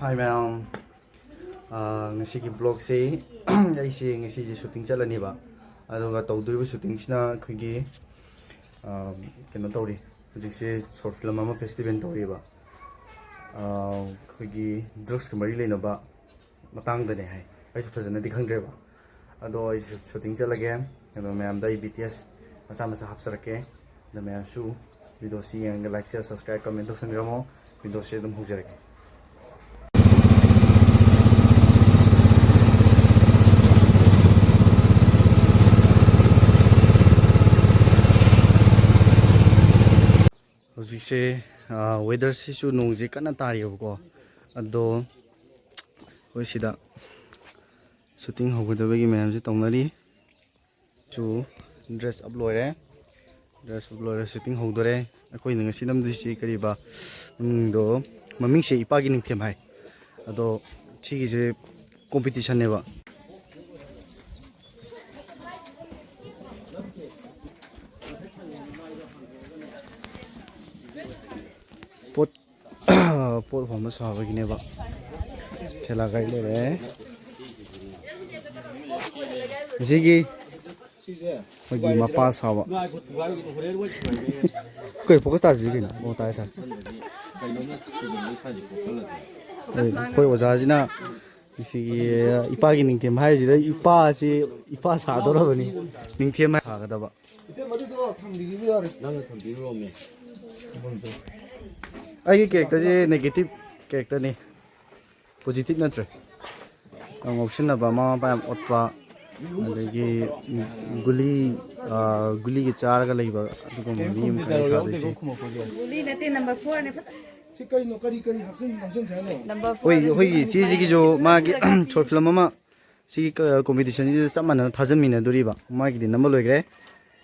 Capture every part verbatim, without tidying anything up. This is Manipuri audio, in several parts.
Hi ꯃꯌꯥꯝ, ꯑꯥ, ꯉꯁꯤꯒꯤ ꯕ꯭ꯂꯣꯒꯁꯦ ꯑꯩꯁꯦ ꯉꯁꯤꯁꯦ ꯁꯨꯇꯤꯡ ꯆꯠꯂꯅꯦꯕ, ꯑꯗꯨꯒ ꯇꯧꯗꯣꯔꯤꯕ ꯁꯨꯇꯤꯡꯁꯤꯅ ꯑꯩꯈꯣꯏꯒꯤ, ꯑꯥ, ꯀꯩꯅꯣ ꯇꯧꯔꯤ, ꯍꯧꯖꯤꯛꯁꯦ ꯁꯣꯔꯠ ꯐꯤꯂꯝ ꯑꯃ ꯐꯦꯁꯇꯤꯚꯦꯜ ꯇꯧꯔꯤꯕ, ꯑꯥ, ꯑꯩꯈꯣꯏꯒꯤ ꯗ꯭ꯔꯛꯁꯀ ꯃꯔꯤ ꯂꯩꯅꯕ ꯃꯇꯥꯡꯗꯅꯦ ꯍꯥꯏ꯫ ꯑꯩꯁꯨ ꯐꯖꯅꯗꯤ ꯈꯪꯗ꯭ꯔꯦꯕ, ꯑꯗꯣ ꯑꯩꯁꯨ ꯁꯨꯇꯤꯡ ꯆꯠꯂꯒꯦ꯫ ꯑꯗꯣ ꯃꯌꯥꯝꯗ ꯑꯩ ꯕꯤ ꯇꯤ ꯑꯦꯁ ꯃꯆꯥ ꯃꯆꯥ ꯍꯥꯞꯆꯔꯛꯀꯦ꯫ ꯑꯗꯣ ꯃꯌꯥꯝꯁꯨ ꯚꯤꯗꯤꯑꯣꯁꯤ ꯌꯦꯡꯉꯒ ꯂꯥꯏꯛ, ꯁꯤꯌꯔ, ꯁꯕꯁꯀ꯭ꯔꯥꯏꯕ, ꯀꯃꯦꯟ ꯇꯧꯁꯟꯕꯤꯔꯝꯃꯣ꯫ ꯚꯤꯗꯤꯑꯣꯁꯤ ꯑꯗꯨꯝ ꯍꯧꯖꯔꯒꯦ꯫ ꯍꯧꯖꯤꯛꯁꯦ, ꯑꯥ, ꯋꯦꯗꯔꯁꯤꯁꯨ ꯅꯣꯡꯁꯦ ꯀꯟꯅ ꯇꯥꯔꯤꯑꯕꯀꯣ, ꯑꯗꯣ ꯑꯩꯈꯣꯏ ꯁꯤꯗ ꯁꯨꯇꯤꯡ ꯍꯧꯒꯗꯕꯒꯤ ꯃꯌꯥꯝꯁꯦ ꯇꯧꯅꯔꯤ꯫ ꯁꯨ ꯗ꯭ꯔꯦꯁ ꯑꯞ ꯂꯣꯏꯔꯦ, ꯗ꯭ꯔꯦꯁ ꯑꯞ ꯂꯣꯏꯔꯦ, ꯁꯨꯇꯤꯡ ꯍꯧꯗꯣꯔꯦ꯫ ꯑꯩꯈꯣꯏꯅ ꯉꯁꯤ ꯅꯝꯗꯣꯏꯁꯤ ꯀꯔꯤꯕ, ꯃꯃꯤꯡꯗꯣ, ꯃꯃꯤꯡꯁꯦ ꯏꯄꯥꯒꯤ ꯅꯤꯡꯊꯦꯝ ꯍꯥꯏ꯫ ꯑꯗꯣ ꯁꯤꯒꯤꯁꯦ ꯀꯣꯝꯄꯤꯇꯤꯁꯟꯅꯦꯕ꯫ ꯄꯣꯠ ꯄꯣꯠ ꯍꯣꯟꯕ ꯁꯥꯕꯒꯤꯅꯦꯕ꯫ ꯊꯦꯂꯥ ꯒꯥꯔꯤ ꯂꯩꯔꯦ꯫ ꯑꯁꯤꯒꯤ ꯑꯩꯈꯣꯏꯒꯤ ꯃꯄꯥ ꯁꯥꯕ꯫ ꯀꯩ ꯐꯣꯀꯁ ꯇꯥꯁꯤ ꯀꯩꯅꯣ? ꯑꯣ, ꯇꯥꯏ, ꯇꯥꯏ꯫ ꯑꯩꯈꯣꯏ ꯑꯣꯖꯥꯁꯤꯅ ꯉꯁꯤꯒꯤ ꯏꯄꯥꯒꯤ ꯅꯤꯡꯊꯦꯝ ꯍꯥꯏꯔꯤꯁꯤꯗ ꯏꯄꯥꯁꯤ, ꯏꯄꯥ ꯁꯥꯗꯧꯔꯕꯅꯤ꯫ ꯅꯤꯡꯊꯦꯝ ꯁꯥꯒꯗꯕ꯫ ꯏꯇꯩꯃ, ꯑꯗꯨꯗꯣ ꯊꯝꯕꯤꯈꯤꯕ ꯌꯥꯔꯦ꯫ ꯅꯪꯅ ꯊꯝꯕꯤꯔꯨꯔꯣꯃꯦ꯫ ꯑꯩꯒꯤ ꯀꯦꯔꯦꯛꯇꯔꯁꯦ ꯅꯦꯒꯦꯇꯤꯞ ꯀꯦꯔꯦꯛꯇꯔꯅꯤ, ꯄꯣꯖꯤꯇꯤꯞ ꯅꯠꯇ꯭ꯔꯦ꯫ ꯌꯥꯝ ꯉꯥꯎꯁꯤꯟꯅꯕ, ꯃꯃꯥ ꯃꯄꯥ ꯌꯥꯝ ꯑꯣꯠꯄ, ꯑꯗꯒꯤ ꯒꯨꯂꯤ, ꯑꯥ, ꯒꯨꯂꯤꯒ ꯆꯥꯔꯒ ꯂꯩꯕ, ꯑꯗꯨꯒꯨꯝꯕ ꯃꯤ ꯑꯃꯈꯛꯅꯤ ꯁꯥꯗꯣꯏꯁꯦ꯫ ꯒꯨꯂꯤ ꯅꯠꯇꯦ, ꯅꯝꯕꯔ ꯐꯣꯔꯅꯦ꯫ ꯐꯖ- ꯁꯤ ꯀꯩꯅꯣ? ꯀꯔꯤ, ꯀꯔꯤ ꯍꯥꯞꯆꯤꯟ, ꯅꯝꯖꯤꯟꯁꯦ ꯍꯥꯏꯅꯣ? ꯅꯝꯕꯔ ꯑꯩꯈꯣꯏ, ꯐꯣꯔꯅꯦ꯫ ꯑꯩꯈꯣꯏꯒꯤ ꯏꯆꯦꯁꯤꯒꯤꯁꯨ ꯃꯥꯒꯤ ꯁꯣꯔꯠ ꯐꯤꯂꯝ ꯑꯃ ꯁꯤꯒꯤ ꯀ-, ꯀꯣꯝꯄꯤꯇꯤꯁꯟꯁꯤꯗ ꯆꯞ ꯃꯥꯟꯅꯅ ꯊꯥꯖꯟꯃꯤꯟꯅꯗꯣꯔꯤꯕ꯫ ꯃꯥꯒꯤꯗꯤ ꯅꯝꯕ ꯂꯣꯏꯈ꯭ꯔꯦ꯫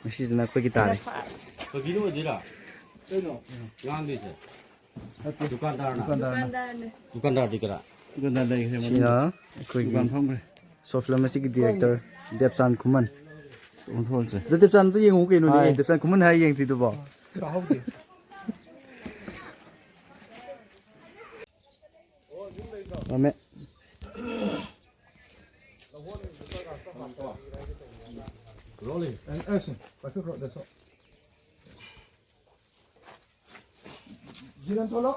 ꯉꯁꯤꯁꯤꯅ ꯑꯩꯈꯣꯏꯒꯤ ꯇꯥꯔꯦ꯫ ꯐꯥꯔꯁ꯫ ꯐꯥꯒꯤꯅ ꯑꯣꯏꯗꯣꯏꯔꯥ? ꯀꯩꯅꯣ? ꯉꯥꯡꯗꯣꯏꯁꯦ? ꯅꯠꯇꯦ꯫ ꯗꯨꯀꯥꯟꯗꯥꯔꯅ? ꯗꯨꯀꯥꯟꯗꯥꯔꯅ꯫ ꯗꯨꯀꯥꯟꯗꯥꯔꯅꯦ꯫ ꯗꯨꯀꯥꯟꯗꯥꯔꯗꯤ ꯀꯅꯥ? ꯗꯨꯀꯥꯟꯗꯥꯔ ꯂꯩꯈ꯭ꯔꯦ ꯃꯅꯨꯡꯗ꯫ ꯁꯤꯅ ꯑꯩꯈꯣꯏꯒꯤ ꯗꯨꯀꯥꯟ ꯐꯝꯈ꯭ꯔꯦ꯫ ꯁꯣꯔꯠ ꯐꯤꯂꯝ ꯑꯁꯤꯒꯤ ꯗꯤꯔꯦꯛꯇꯔ ꯗꯦꯕꯆꯥꯟ ꯈꯨꯃꯟ꯫ ꯑꯣꯟꯊꯣꯛꯑꯁꯦ꯫ ꯑꯗꯣ ꯗꯦꯕꯆꯥꯟꯗꯣ ꯌꯦꯡꯉꯨ ꯀꯩꯅꯣꯅꯦ, ꯍꯥꯏ꯫ ꯗꯦꯕꯆꯥꯟ ꯈꯨꯃꯟ ꯍꯥꯏꯔ ꯌꯦꯡꯗ꯭ꯔꯤꯗꯨꯕꯣ? ꯇꯥꯍꯧꯗꯦ꯫ ꯌꯥꯝꯃꯦ꯫ Rolling. And action. ꯄꯥꯏꯈꯠꯈ꯭ꯔꯣ, that's all. ꯖꯤꯔꯟ ꯊꯣꯛꯂꯣ꯫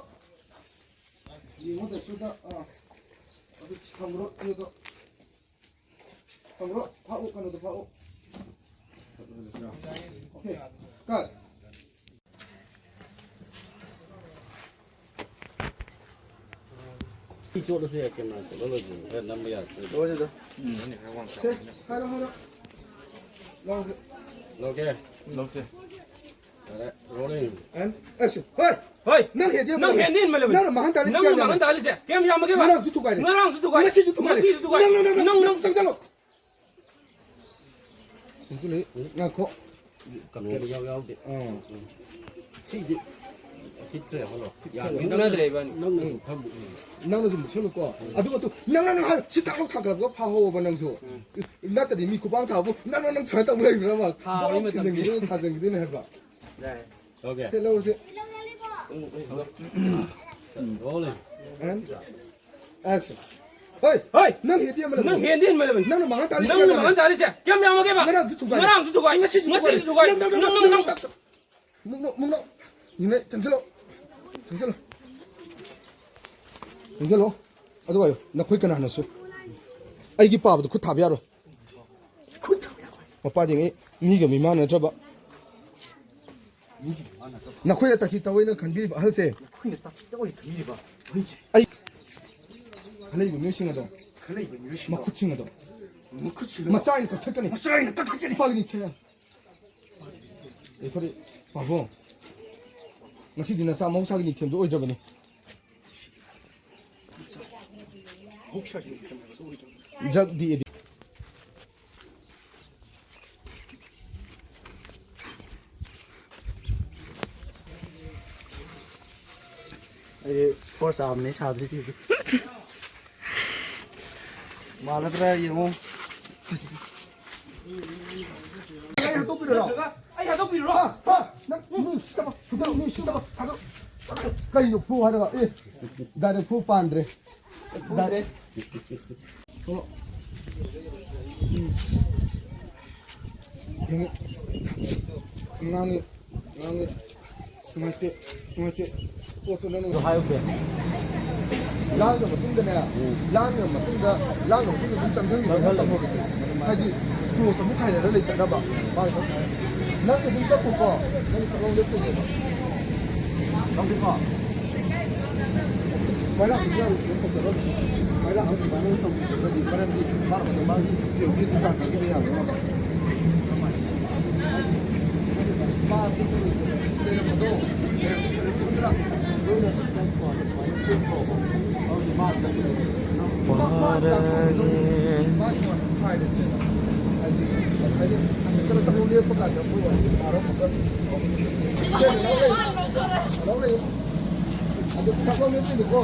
ꯌꯦꯡꯉꯣ, ꯗꯁꯨꯗ, ꯑꯥ꯫ ꯑꯗꯨ ꯊꯝꯈ꯭ꯔꯣ, ꯆꯦꯗꯣ꯫ ꯊꯝꯈ꯭ꯔꯣ, ꯐꯥꯛꯎ, ꯀꯩꯅꯣꯗꯣ ꯐꯥꯛꯎ꯫ Okay, cut. ꯁꯤ ꯆꯣꯠꯂꯁꯨ ꯌꯥꯏ, ꯀꯦꯃꯦꯔꯥ ꯆꯣꯠꯍꯜꯂꯣꯏꯁꯦ꯫ ꯈꯔ ꯅꯝꯕ ꯌꯥꯗ꯭ꯔꯦ꯫ ꯂꯣꯏꯔꯦꯗ꯫ ꯁꯦ, ꯍꯥꯏꯔꯣ, ꯍꯥꯏꯔꯣ꯫ ꯂꯧꯁꯦ꯫ ꯂꯧꯒꯦ꯫ ꯂꯧꯁꯦ꯫ ꯌꯥꯔꯦ, rolling. And action. ꯍꯣꯏ! ꯍꯣꯏ! ꯅꯪ ꯍꯦꯟꯗꯤ ꯅꯪ ꯍꯦꯟꯗꯤ ꯍꯦꯟꯃꯜꯂꯦ꯫ ꯅꯪꯅ ꯃꯥꯡꯍꯟ ꯇꯥꯜꯂꯤꯁꯤ ꯅꯪꯅ ꯀꯌꯥꯝ ꯌꯥꯝꯃꯦ? ꯃꯥꯡꯍꯟ ꯇꯥꯜꯂꯤꯁꯦ ꯀꯌꯥꯝ ꯌꯥꯝꯃꯒꯦꯕ? ꯉꯔꯥꯡꯁꯨ ꯊꯨꯒꯥꯏꯔꯦ꯫ ꯉꯔꯥꯡꯁꯨ ꯊꯨꯒꯥꯏꯔꯦ꯫ ꯉꯁꯤꯁꯨ ꯊꯨꯒꯥꯏꯔꯦ꯫ ꯉꯁꯤꯁꯨ ꯊꯨꯒꯥꯏꯔꯦ꯫ ꯅꯪ, ꯅꯪ, ꯅꯪ, ꯅꯪ, ꯅꯪ, ꯅꯪ ꯆꯪꯁꯜꯂꯣ꯫ ꯍꯧꯖꯤꯛ ꯂꯩ꯫ ꯉꯥꯏꯈꯣ꯫ ꯀꯩꯅꯣ ꯌꯥꯎ ꯌꯥꯎꯗꯦ꯫ ꯑꯥ꯫ ꯁꯤꯁꯦ ꯍꯤꯠꯇ꯭ꯔꯦ ꯍꯣꯂꯣ꯫ ꯌꯥꯗꯦ꯫ ꯃꯨꯛꯅꯗ꯭ꯔꯦ ꯏꯕꯥꯅꯤ꯫ ꯅꯪꯅꯁꯨ ꯈꯔ ꯃꯨꯛꯅꯤꯡꯉꯦ꯫ ꯅꯪꯅꯁꯨ ꯃꯨꯛꯁꯜꯂꯨꯀꯣ꯫ ꯑꯗꯨꯒ ꯇꯨ ꯅꯪ, ꯅꯪ, ꯅꯪ ꯍꯥꯏ-, ꯁꯤ ꯊꯥꯛꯂꯣ ꯊꯥꯡꯒꯠꯂꯒ ꯐꯥꯍꯧꯕ ꯅꯪꯁꯨ꯫ ꯎꯝ꯫ ꯅꯠꯇ꯭ꯔꯗꯤ ꯃꯤ ꯈꯨꯄꯥꯡ ꯊꯥꯕꯕꯨ ꯅꯪ, ꯅꯪ, ꯅꯪ ꯁꯨꯃꯥꯏꯅ ꯇꯧꯕ ꯂꯩꯕ꯭ꯔꯕ? ꯊꯥꯕꯒꯤ ꯕꯥꯎ ꯃꯇꯝꯗꯤ ꯊꯤꯟꯖꯤꯟꯈꯤꯗꯣꯏꯅꯦ, ꯊꯥꯖꯤꯟꯈꯤꯗꯣꯏꯅꯦ ꯍꯥꯏꯕ꯫ ꯌꯥꯏ꯫ Okay. Say, ꯂꯧꯔꯁꯦ꯫ Um, um, um. Um, rolling. And action. ꯍꯣꯏ! ꯍꯣꯏ! ꯅꯪ ꯍꯦꯟꯗꯤ ꯑꯃ ꯂꯩꯕꯅꯤ꯫ ꯅꯪ ꯍꯦꯟꯗꯤ ꯑꯃ ꯂꯩꯕꯅꯤ꯫ ꯅꯪꯅ ꯃꯥꯡꯍꯟ ꯇꯥꯜꯂꯤꯁꯦ ꯅꯪꯅ ꯀꯌꯥꯝ ꯌꯥꯝꯃꯦ? ꯃꯥꯡꯍꯟ ꯇꯥꯜꯂꯤꯁꯦ ꯀꯌꯥꯝ ꯌꯥꯝꯃꯒꯦꯕ? ꯉꯔꯥꯡꯁꯨ ꯊꯨꯒꯥꯏ꯫ ꯉꯔꯥꯡꯁꯨ ꯊꯨꯒꯥꯏ꯫ ꯉꯁꯤꯁꯨ ꯉꯁꯤꯁꯨ ꯊꯨꯒꯥꯏ꯫ ꯊꯨꯒꯥꯏ꯫ ꯅꯪ, ꯅꯪ, ꯅꯪ, ꯅꯪ, ꯅꯪ, ꯅꯪ꯫ ꯅꯪ, ꯅꯪ, ꯅꯪ꯫ ꯃꯨꯛꯅꯧ, ꯃꯨꯛꯅꯧ꯫ ꯌꯦꯡꯉꯦ, ꯆꯪꯁꯤꯜꯂꯣ꯫ ꯆꯪꯁꯤꯜꯂꯣ꯫ ꯆꯪꯁꯤꯜꯂꯣ꯫ ꯑꯗꯨ ꯋꯥꯌꯣ, ꯅꯈꯣꯏ ꯀꯅꯥꯅꯁꯨ ꯑꯩꯒꯤ ꯄꯥꯕꯗ ꯈꯨꯠ ꯊꯥꯕ ꯌꯥꯔꯣꯏ꯫ ꯈꯨꯠ ꯊꯥꯕ ꯌꯥꯔꯣꯏ꯫ ꯃꯄꯥꯗꯤ ꯉꯩ ꯃꯤꯒ ꯃꯤꯃꯥꯟꯅꯗ꯭ꯔꯕ꯫ ꯃꯤꯒ ꯃꯤꯃꯥꯟꯅꯗ꯭ꯔꯕ꯫ ꯅꯈꯣꯏꯅ ꯇꯥꯊꯤ ꯇꯥꯑꯣꯏꯅ ꯈꯟꯕꯤꯔꯤꯕ ꯑꯍꯜꯁꯦ꯫ ꯅꯈꯣꯏꯅ ꯇꯥꯊꯤ ꯇꯥꯑꯣꯏꯅ ꯈꯟꯕꯤꯔꯤꯕ ꯑꯍꯜꯁꯦ꯫ ꯑꯩ ꯈꯜꯂꯛꯏꯕ ꯃꯤꯑꯣꯏꯁꯤꯡ ꯑꯗꯣ꯫ ꯈꯜꯂꯛꯏꯕ ꯃꯤꯑꯣꯏꯁꯤꯡ ꯑꯗꯣ꯫ ꯃꯈꯨꯠꯁꯤꯡ ꯑꯗꯣ꯫ ꯃꯈꯨꯠꯁꯤꯡ ꯑꯗꯣ꯫ ꯃꯆꯥ ꯑꯣꯏꯅ ꯀꯛꯊꯠꯀꯅꯤ꯫ ꯃꯆꯥ ꯑꯣꯏꯅ ꯀꯛꯊꯠꯀꯅꯤ꯫ ꯃꯄꯥꯒꯤ ꯅꯤꯡꯊꯤꯅ꯫ ꯑꯦ, ꯊꯣꯔꯛꯑꯦ꯫ ꯄꯥꯕꯨꯡ꯫ ꯉꯁꯤꯗꯤ ꯅꯆꯥ ꯃꯍꯧꯁꯥꯒꯤ ꯅꯤꯡꯊꯦꯝꯗꯣ ꯑꯣꯏꯗ꯭ꯔꯕꯅꯤ꯫ ꯃꯍꯧꯁꯥꯒꯤ ꯅꯤꯡꯊꯦꯝꯗꯣ ꯑꯣꯏꯗ꯭ꯔꯕꯅꯤ꯫ ꯖꯛ ꯗꯤ ꯑꯦ ꯗꯤ꯫ ꯑꯩꯗꯤ ꯈꯣꯔ ꯆꯥꯕꯅꯦ ꯁꯥꯗ꯭ꯔꯤꯁꯤ ꯍꯧꯖꯤꯛ꯫ ꯃꯥꯜꯂꯗ꯭ꯔꯥ ꯌꯦꯡꯉꯣ꯫ ꯑꯩ ꯍꯥꯠꯇꯣꯛꯄꯤꯔꯣ? ꯑꯩ ꯍꯥꯠꯇꯣꯛꯄꯤꯔꯣ? ꯍꯥ? ꯍꯥ? ꯅꯪ ꯏꯃꯨꯡ ꯁꯤꯠꯇꯕ, ꯍꯨꯟꯗꯣꯛ, ꯏꯃꯨꯡ ꯁꯤꯠꯇꯕ, ꯊꯥꯗꯣꯛ꯫ ꯀꯩꯅꯣ ꯐꯨ ꯍꯥꯏꯔꯒ? ꯑꯦ, ꯗꯥꯏꯔꯦꯛ ꯐꯨ ꯄꯥꯟꯗ꯭ꯔꯦ꯫ ꯗꯥꯏꯔꯦꯛ꯫ ꯑꯣ꯫ ꯎꯝ꯫ ꯌꯦꯡꯉꯣ꯫ ꯉꯥꯡꯉꯤ꯫ ꯉꯥꯡꯉꯤ꯫ ꯅꯨꯡꯉꯥꯏꯇꯦ꯫ ꯅꯨꯡꯉꯥꯏꯇꯦ꯫ ꯄꯣꯠꯇꯨ ꯅꯪ ꯑꯗꯨ ꯍꯥꯏꯌꯨ ꯀꯩꯅꯣ? ꯂꯥꯡꯈ꯭ꯔ ꯃꯇꯨꯡꯗꯅꯦ, ꯎꯝ꯫ ꯂꯥꯡꯈ꯭ꯔ ꯃꯇꯨꯡꯗ, ꯂꯥꯡꯈ꯭ꯔ ꯃꯇꯨꯡꯗ ꯑꯗꯨꯝ ꯆꯪꯁꯤꯟꯈꯤꯕ ꯆꯪꯁꯤꯜꯂꯣ꯫ ꯇꯝꯃꯣ꯫ ꯍꯥꯏꯗꯤ close ꯑꯃꯨꯛ ꯍꯥꯏꯔꯒ ꯂꯩꯇꯅꯕ꯫ ꯃꯥꯒꯤ ꯅꯪ ꯑꯗꯨꯝ ꯆꯠꯈꯣꯀꯣ꯫ ꯅꯪ ꯊꯕꯛ ꯂꯦꯞꯇꯣꯏꯅꯦꯕ꯫ ꯅꯪꯗꯤꯀꯣ? ꯃꯥꯏ ꯂꯥꯛꯄꯗꯤ ꯌꯥꯔꯣꯏ, ꯑꯗꯨꯝ ꯇꯧꯖꯔꯣ꯫ ꯃꯥꯏ ꯂꯥꯛꯑꯒ ꯑꯗꯨꯃꯥꯏꯅ ꯑꯗꯨꯝ ꯇꯧꯕꯤꯔꯒꯗꯤ, ꯃꯔꯝꯗꯤ ꯃꯥꯅ ꯑꯗꯨꯝ ꯃꯥꯒꯤ ꯄꯤꯔꯛꯄꯗꯤ ꯑꯗꯨꯝ ꯇꯥꯟꯖꯈꯤꯕ ꯌꯥꯕꯅꯤꯅ꯫ ꯃꯥ ꯑꯗꯨꯝ ꯂꯩꯔꯝꯕꯗꯣ, ꯂꯩꯔꯝꯕꯗꯣ, ꯂꯣꯏꯅ ꯁꯨꯃꯥꯏꯅ ꯆꯦꯟꯈ꯭ꯔꯣꯕ꯫ ꯑꯗꯨꯗꯤ ꯃꯥ ꯃꯥ ꯃꯥ ꯋꯥꯔꯒꯦ꯫ ꯃꯥꯒꯤ ꯋꯥꯅꯤ ꯍꯥꯏꯔꯁꯦꯕ꯫ ꯍꯥꯏꯗꯤ ꯉꯁꯥꯏꯒꯤ ꯍꯥꯟꯅ ꯆꯠꯂ ꯇꯧꯔ ꯂꯦꯞꯄ ꯀꯥꯟꯗ ꯃꯣꯏ ꯋꯥꯅꯤ ꯃꯥꯔꯣ ꯑꯃꯨꯛꯀ ꯂꯧ ꯂꯩ꯫ ꯑꯗꯨ ꯆꯥꯛ ꯂꯧ ꯂꯦꯞꯇꯣꯏꯅꯤꯀꯣ꯫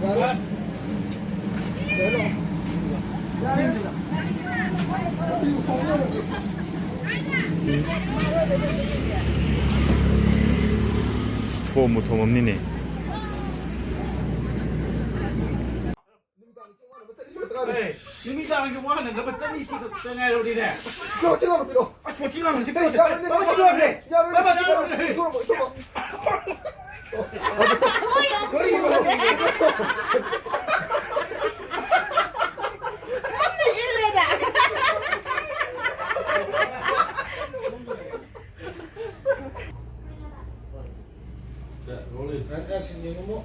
ꯌꯥꯔꯦ꯫ ꯊꯣꯝꯕꯨ ꯊꯣꯝꯃꯝꯅꯤꯅꯦ꯫ ꯅꯨꯃꯤꯗꯥꯡꯒꯤ ꯋꯥꯅꯕ ꯆꯠꯂꯤꯁꯤ ꯈꯛꯇ ꯉꯥꯏꯔꯦ꯫ ꯑꯦ, ꯅꯨꯃꯤꯗꯥꯡꯒꯤ ꯋꯥꯅꯅꯕ ꯆꯠꯂꯤꯁꯤ ꯈꯛꯇ ꯉꯥꯏꯔꯕꯅꯤꯅꯦ꯫ ꯌꯥꯔꯣꯏ, ꯆꯠꯂꯣ, ꯆꯠꯂꯣ꯫ ꯑꯁ, ꯀꯣꯆꯤ ꯂꯥꯡꯕꯁꯤ ꯑꯦ, ꯀꯣꯆꯤ ꯌꯥꯔꯣꯏ, ꯂꯥꯡꯕꯁꯤ ꯌꯥꯔꯣꯏ, ꯀꯣꯆꯤ ꯂꯥꯡꯕꯁꯤ ꯌꯥꯔꯣꯏ, ꯀꯣꯆꯤ ꯂꯥꯡꯕꯁꯤ ꯌꯥꯔꯣꯏ꯫ ꯏꯊꯣꯔꯛꯑꯣ, ꯏꯊꯣꯔꯛꯑꯣ꯫ ꯀꯟꯅ ꯏꯜꯂꯦꯗ꯫ ꯁꯦ, rolling꯫ And action ꯌꯦꯡꯉꯨ꯫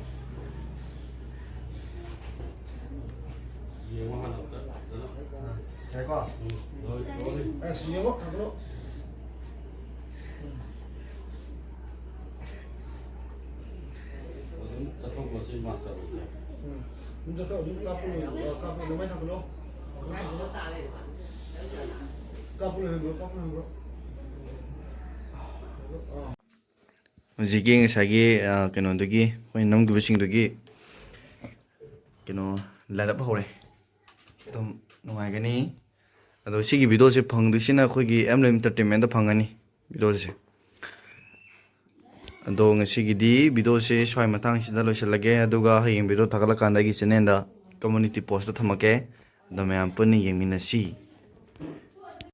ꯌꯦꯡꯉꯣ ꯍꯥꯟꯅ ꯑꯝꯇ ꯐꯖꯅ꯫ ꯑꯥ, ꯌꯥꯏꯀꯣ? ꯎꯝ, rolling, rolling꯫ Action ꯌꯦꯡꯉꯣ, ꯊꯥꯡꯒꯠꯂꯣ꯫ ꯑꯗꯨꯝ ꯆꯠꯊꯣꯛꯄꯁꯤ master ꯑꯣꯏꯁꯦ꯫ ꯎꯝ꯫ ꯑꯗꯨꯝ ꯆꯠꯊꯣꯛ, ꯑꯗꯨꯝ ꯀꯥꯞꯄ ꯂꯣꯏ-, ꯑ, ꯀꯥꯞꯄ ꯑꯗꯨꯃꯥꯏꯅ ꯊꯥꯡꯒꯠꯂꯣ꯫ ꯀꯥꯞꯄ ꯂꯣꯏꯍꯟꯈ꯭ꯔꯣ, ꯀꯥꯞꯄ ꯂꯣꯏꯍꯟꯈ꯭ꯔꯣ꯫ ꯑꯥ꯫ ꯍꯧꯖꯤꯛꯀꯤ ꯉꯁꯥꯏꯒꯤ, ꯑ, ꯀꯩꯅꯣꯗꯨꯒꯤ, ꯑꯩꯈꯣꯏꯅ ꯅꯝꯈꯤꯕꯁꯤꯡꯗꯨꯒꯤ ꯀꯩꯅꯣ line up ꯍꯧꯔꯦ꯫ ꯑꯗꯨꯝ ꯅꯨꯡꯉꯥꯏꯒꯅꯤ꯫ ꯑꯗꯣ ꯁꯤꯒꯤ videoꯁꯦ ꯐꯪꯗꯣꯏꯁꯤꯅ ꯑꯩꯈꯣꯏꯒꯤ M Love Entertainmentꯇ ꯐꯪꯒꯅꯤ videoꯁꯦ꯫ ꯑꯗꯣ ꯉꯁꯤꯒꯤꯗꯤ videoꯁꯦ ꯁ꯭ꯋꯥꯏ ꯃꯇꯥꯡꯁꯤꯗ ꯂꯣꯏꯁꯤꯜꯂꯒꯦ, ꯑꯗꯨꯒ ꯍꯌꯦꯡ video ꯊꯥꯒꯠꯂꯀꯥꯟꯗ ꯑꯩꯒꯤ channelꯗ community postꯇ ꯊꯝꯃꯛꯀꯦ꯫ ꯑꯗꯣ ꯃꯌꯥꯝ ꯄꯨꯟꯅ ꯌꯦꯡꯃꯤꯟꯅꯁꯤ꯫